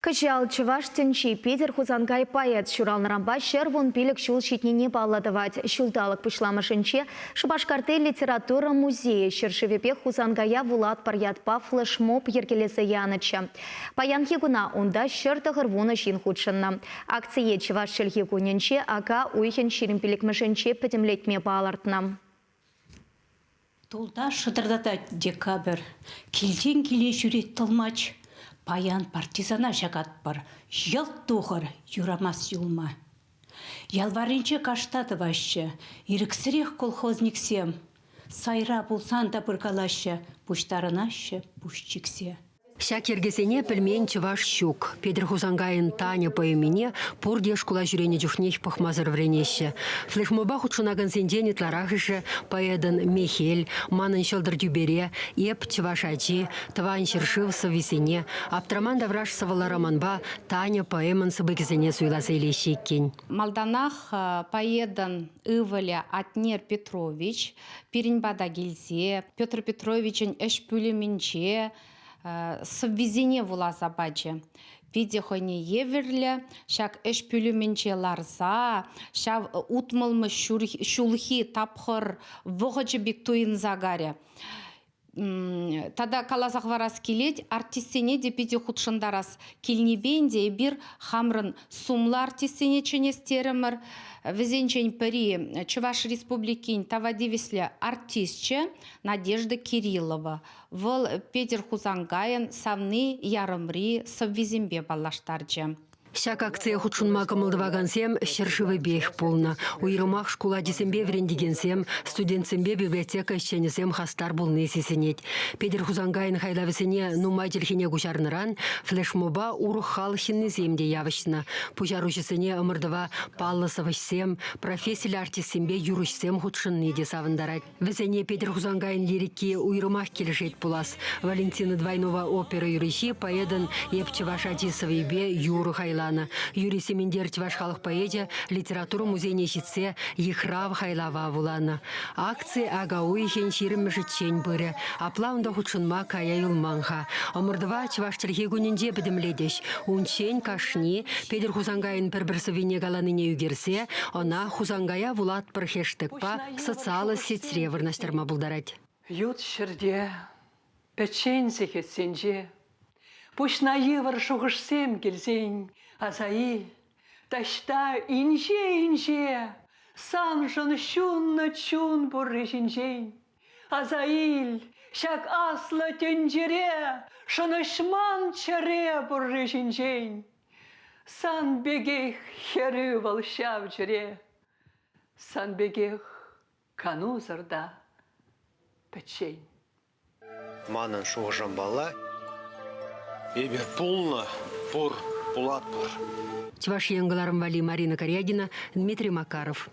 Кӑҫал чӑваш тӗнчи Петӗр Хусанкай поэт ҫуралнӑранпа 115 ҫул ҫитнине паллӑ тӑвать. Ҫулталӑк пуҫламӑшӗнче Шупашкарти литература музейӗ ҫӗршывӗпех Хусанкая вулатпӑр ятпа флешмоб йӗркелесе янӑччӗ. Паянхи куна унта 190 ҫын хутшӑннӑ. Акцие Чӑваш чӗлхи кунӗнче ака уйӑхӗн 25-мӗшӗнче пӗтӗмлетме палӑртнӑ. Тулта шӑтӑртатать декабрь, килтен киле ҫӳрет тӑлмач. Паян партизана ҫакатпӑр, йӑлт тухӑр, юрамасть юлма. Ял варринче кашта тӑваҫҫӗ, ирӗксӗрех колхозниксем. Сайра пулсан та пыркалаҫҫӗ, пуҫтарӑнаҫҫӗ пуҫ чиксе. Ҫак йӗркесене пӗлмен чӑваш ҫук. Петӗр Хусанкайӑн Таня поэмине пурте шкула ҫӳренӗ чухнех пӑхмасӑр вӗренеҫҫӗ. Флешмоба хутшӑнакансенчен ытларахӑшӗ поэтӑн «Мехел», «Манӑн ҫӑлтӑр тӳпере», «Эп чӑваш ачи», «Тӑван ҫӗршыв» сӑввисене, «Аптраман тавраш» сӑвӑлла романпа Таня поэмӑн сыпӑкӗсене суйласа илеҫҫӗ иккен. Малтанах поэтӑн ывӑлӗ Атнер Петрович пирӗн пата килсе Петр Петровичӑн ӗҫ пӳлӗмӗнче сӑввисене вуласа пачӗ. Питӗ хӑйне евӗрлӗ ҫак ӗҫ пӳлӗмӗнче ларса ҫав утмӑлмӗш ҫулхи тапхӑр вӑхӑчӗ пек туйӑнса карӗ. Тата каласа хӑварас килет, артистсене те питӗ хутшӑнтарас килнипе ӗнтӗ эпир хамӑрӑн сумлӑ артистсене чӗнес терӗмӗр. Вӗсенчен пӗри Чӑваш Республикин тава тивӗҫлӗ артисчӗ Надежда Кириллова. Вӑл Петӗр Хусанкайӑн «Савни ярӑмри» сӑввисемпе паллаштарчӗ. Ҫак акцие хутшӑнма кӑмӑл тӑвакансем ҫӗршывӗпех пулнӑ. Уйрӑмах шкул ачисемпе вӗрентекенсем, студентсемпе библиотека ӗҫченӗсем хастар пулни сисӗнет. Петӗр Хусанкайӑн хайлавӗсене нумай чӗлхене куҫарнӑран флешмоба урӑх халӑх ҫыннисем те явӑҫнӑ. Пуҫаруҫӑсене ӑмӑртӑва паллӑ сӑвӑҫсем, профессиллӗ артистсемпе юрӑҫсем хутшӑнни те савӑнтарать. Вӗсене Петӗр Хусанкайӑн лирики уйрӑмах килӗшет пулас. Валентина Двойнова опера юрӑҫи поэтӑн «Эп чӑваш ачи» сӑввипе юрӑ хайланӑ. Юрий Сементер чӑваш халӑх поэчӗ литература музейне ҫитсе йыхрав хайлава вуланӑ. Акци ака уйӑхӗн ҫирӗммӗшӗччен пырӗ. Апла унта хутшӑнма кая юлман-ха. Ӑмӑртӑва Чӑваш чӗлхи кунӗнче пӗтӗмлетӗҫ. Унччен кашни Петӗр Хусанкайӑн пӗр-пӗр сӑввине каланине ӳкерсе ӑна «Хусанкая вулатпӑр» хештегпа социаллӑ сетьре вырнаҫтарма пултарать. Ют ҫӗрте, пӗччен сехетсенче пуҫна йывӑр шухӑшсем килсен аса ил, таҫта инҫе-инҫе саншӑн ҫуннӑ чун пурри ҫинчен. Аса ил, ҫак аслӑ тӗнчере шӑнӑҫман чӗре пурри ҫинчен. Сан пекех хӗрӳ вӑл ҫав чӗре. Сан пекех канусӑр та пӗччен. Манӑн шухӑшӑмпала эпир пулнӑ, пур, пулатпӑр. Чӑваш Ен кӑларӑм валли Марина Карягина, Дмитрий Макаров.